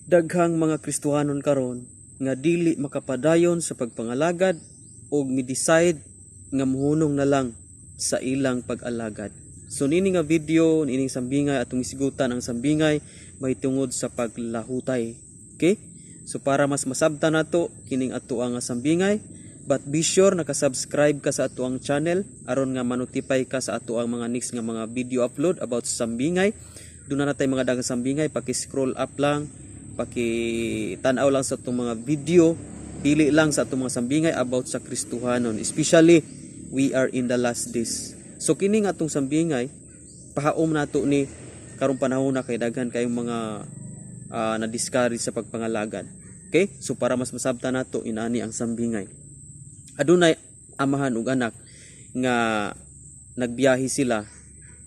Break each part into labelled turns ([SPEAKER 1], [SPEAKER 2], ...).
[SPEAKER 1] Daghang mga Kristohanon karon nga dili makapadayon sa pagpangalagad og mi-decide nga muhunong na lang sa ilang pag-alagad. So nini nga video, nining sambingay, atong isigutan ang sambingay mahitungod sa paglahutay. Okay? So para mas masabtan nato kining ato ang sambingay, but be sure naka-subscribe ka sa ato ang channel aron nga manotify ka sa ato ang mga next nga mga video upload about sa sambingay. Duna na tay mga daghang sambingay, paki-scroll up lang, paki tan-aw lang sa atong mga video, pili lang sa atong mga sambingay about sa Kristohanon, especially we are in the last days. So kini nga atong sambingay, pahaom nato ni karong panahon na kay daghan kayong mga na-discourage sa pagpangalagad. Okay? So para mas masabtan nato inani ang sambingay. Adunay amahan ug anak nga nagbiyahe sila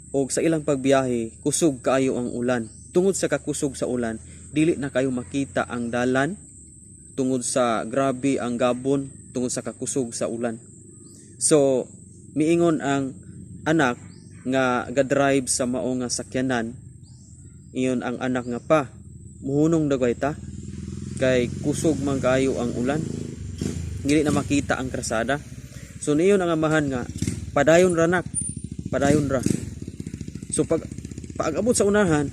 [SPEAKER 1] og sa ilang pagbiyahe kusog kaayo ang ulan. Tungod sa kakusog sa ulan, dili na kayo makita ang dalan tungod sa grabe ang gabon tungod sa kakusog sa ulan. So miingon ang anak nga ga-drive sa mao nga sakyanan, iyon ang anak nga, "Pa, muhunong dagway ta kay kusog man kaayo ang ulan, dili na makita ang krasada." So niyon ang amahan nga, "Padayon ra, nak, padayon ra." So pag pag-abot sa unahan,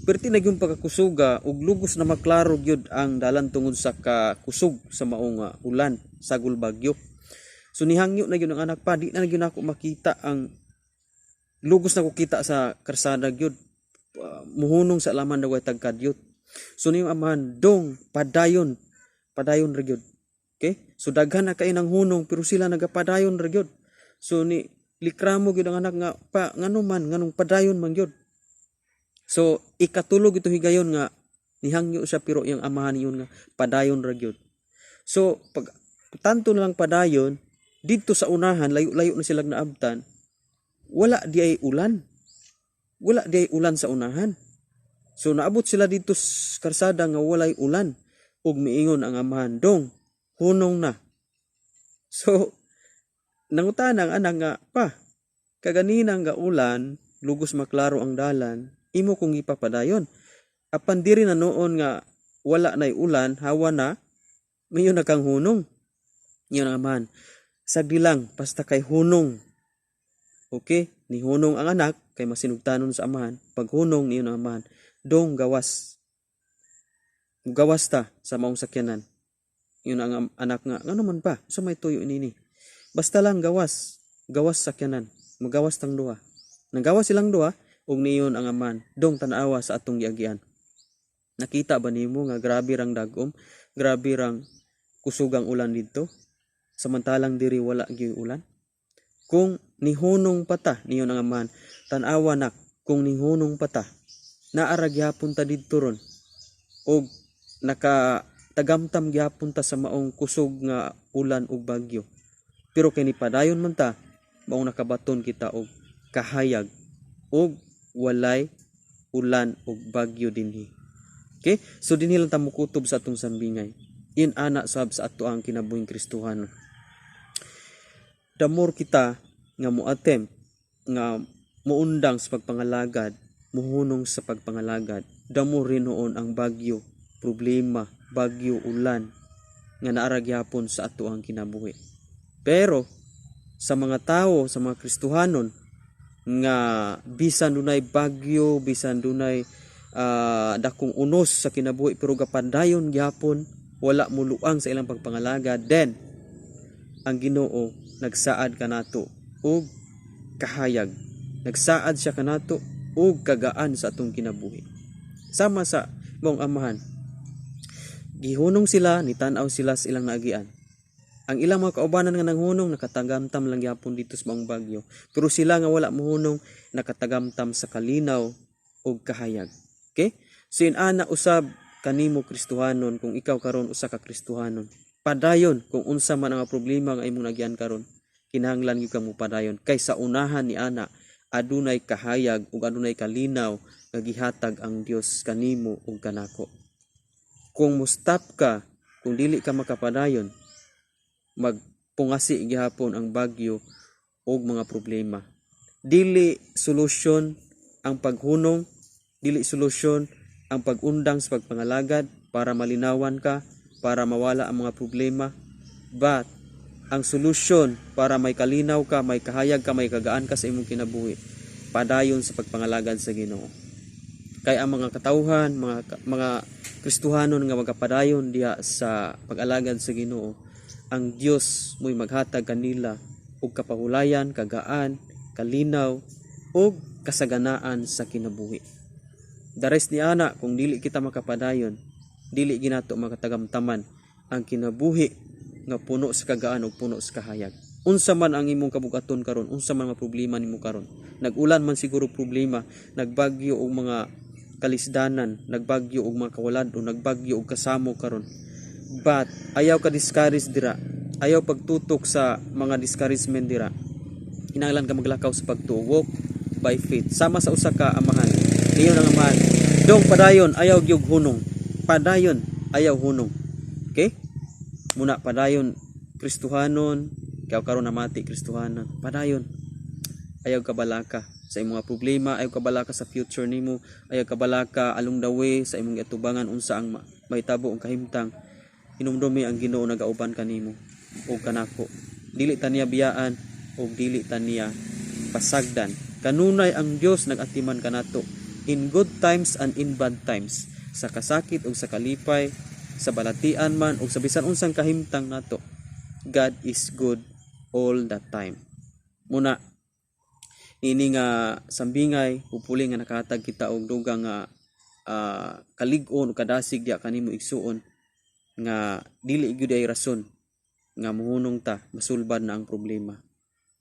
[SPEAKER 1] perti na yung pagkakusuga ug lugos na maklaro gyud ang dalan tungod sa kakusog sa maong ulan, sagol bagyo. So nihangyo na gyud ang anak, "Pa, di na gyud ako makita ang lugos na ko kita sa karsada gyud. Muhunong sa laman na way tagkadyot." So niyong amahan, "Dong, padayon, padayon ra gyud." Okay? So daghan na kay nang hunong pero sila nagapadayon ra gyud. So ni likramo gyud ang anak nga, "Pa, ngano man, nganong padayon man gyud?" So ikatulog ito higayon nga nihangyo siya pero iyang amahan niyon nga padayon ra gyud. So pag tanto na lang padayon didto sa unahan, layo-layo na sila naabtan, wala di ay ulan. Wala di ay ulan sa unahan. So naabot sila dito sa karsada nga walay ulan ug miingon ang amahan, "Dong, hunong na." So nangutana ang anak nga, "Pa, kaganina nga ulan, lugos maklaro ang dalan, imo kong ipapadayon. Apan diri na noon nga wala na'y ulan, hawa na, mayo na kang hunong." Yun ang amahan, "Sagdi lang, basta kay hunong." Okay, ni hunong ang anak, kay masinugtanon sa amahan. Pag hunong niyon ang amahan, "Dong, gawas. Gawas ta sa maong sakyanan." Yun ang anak nga, "Ngano man, pa, sa may tuyo nini?" "Basta lang gawas, gawas sakyanan, magawas tang duha." Nagawas silang duha, ug niyon ang amahan, "Dong, tanawa sa atong giagian. Nakita ba nimo nga grabe rang dagom, grabe rang kusugang ulan didto? Samantalang diri wala gyud ulan. Kung nihunong pa ta," niyon ang amahan, "tan-awa, nak, kung nihunong pa ta, naara gyapon ta didto ron og naka tagamtam gyapon ta sa maong kusog nga ulan ug bagyo. Pero kay nipadayon man ta, maong nakabaton kita og kahayag ug walay ulan ug bagyo dinhi." Okay? So dinhi lang ta mokutob sa atong sambingay. In ana sab sa ato ang kinabuhing Kristohanon. The more kita nga mo-attempt nga muundang sa pagpangalagad, muhunong sa pagpangalagad, the more hinuon ang bagyo, problema, bagyo, ulan nga naara gyapon sa ato ang kinabuhi. Pero sa mga tao, sa mga Kristohanon nga bisan dunay bagyo, bisan dunay dakong unos sa kinabuhi pero gapadayon gyapon, wala muluang sa ilang pagpangalagad, then ang Ginoo nagsaad kanato og kahayag. Nagsaad siya kanato og kagaan sa atong kinabuhi. Sama sa maong amahan. Gihunong sila, nitan-aw sila sa ilang naagian. Ang ilang mga kaubanan nga nanghunong, nakatagamtam lang gyapon dito sa maong bagyo. Pero sila nga wala mohunong, nakatagamtam sa kalinaw og kahayag. Okay? So inana usab kanimo, Kristohanon, kung ikaw karon usa ka Kristohanon. Padayon kung unsa man ang problema nga imong nagyan karon. Kinahanglan gyud kang mopadayon kay sa unahan ni ana adunay kahayag ug adunay kalinaw nga gihatag ang Dios kanimo ug kanako. Kung mo-stop ka, kung dili ka makapadayon, magpungasi gihapon ang bagyo og mga problema. Dili solusyon ang paghunong, dili solusyon Ang pag-undang sa pagpangalagad para malinawan ka, para mawala ang mga problema. But ang solusyon para may kalinaw ka, may kahayag ka, may kagaan ka sa imong kinabuhi, padayon sa pagpangalagad sa Ginoo. Kay ang mga katawhan, mga Kristohanon nga magapadayon diha sa pag-alagad sa Ginoo, ang Dios mo'y maghatag kanila og kapahulayan, kagaan, kalinaw ug kasaganaan sa kinabuhi. The rest ni ana, kung dili kita makapadayon, dili ginato makatagamtaman ang kinabuhi nga puno sa kagaan ug puno sa kahayag. Unsa man ang imong kabugaton karon, unsa man ang problema nimo karon. Nag-ulan man siguro problema, nagbagyo og mga kalisdanan, nagbagyo og mga kawalad o nagbagyo og kasamo karon. But ayaw ka discourage dira. Ayaw pagtutok sa mga discouragement dira. Kinahanglan ka maglakaw sa pagtuo, walk by faith. Sama sa usa ka amahan. Niyo ang amahan. Dong, padayon, ayaw gyud hunong. Padayon, ayaw hunong. Okay? Muna padayon, Kristohanon, ikaw karon namati, Kristohanon. Padayon. Ayaw ka balaka sa imong mga problema, ayaw ka balaka sa future nimo, ayaw ka balaka along the way sa imong giatubangan unsa ang mahitabo ang kahimtang. Hinumdumi ang Ginoo nagauban kanimo ug kanako. Dili ta niya biyaan ug dili ta niya pasagdan. Kanunay ang Dios nagatiman kanato in good times and in bad times, sa kasakit ug sa kalipay, sa balatian man ug sa bisan unsang kahimtang nato. God is good all the time. Muna ini nga sambingay, hopefully nga nakahatag kita og dugang nga kalig-on o kadasig diya kanimo, igsuon, nga dili gyud ay rason nga muhunong ta, masulbad na ang problema.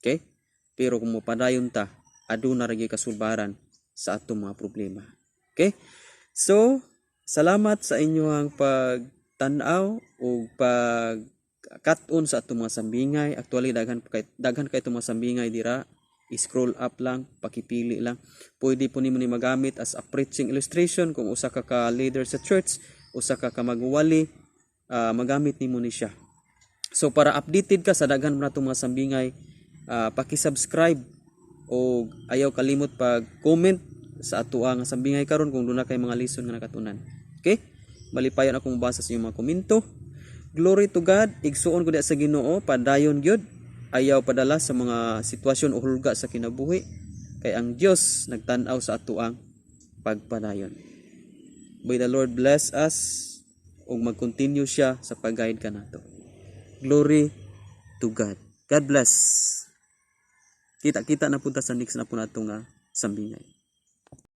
[SPEAKER 1] Okay? Pero kung mopadayon ta, aduna ra gyud kasulbaran sa atong mga problema. Okay? So, salamat sa inyong pagtan-aw ug pag kat-on sa atong mga sambingay. Actually, daghan kay itong mga sambingay dira. I-scroll up lang, pakipili lang. Pwede po nimo ni magamit as a preaching illustration kung usa ka ka leader sa church, usa ka ka magwali, magamit nimo ni siya. So para updated ka sa daghan mo natong mga sambingay, paki-subscribe o ayaw kalimot pag comment sa atoa nga sambingay karon kung duna kay mga lesson nga nakatunan. Okay? Malipayon akong mobasa sa inyong mga komento. Glory to God, igsuon ko diha sa Ginoo, padayon gyud. Ayaw padala sa mga sitwasyon o hulga sa kinabuhi kay ang Dios nagtan-aw sa atoang pagpadayon. May the Lord bless us ug mag-continue siya sa pag-guide kanato. Glory to God. God bless. Kita-kita na punta sa next na po nato nga sambingay.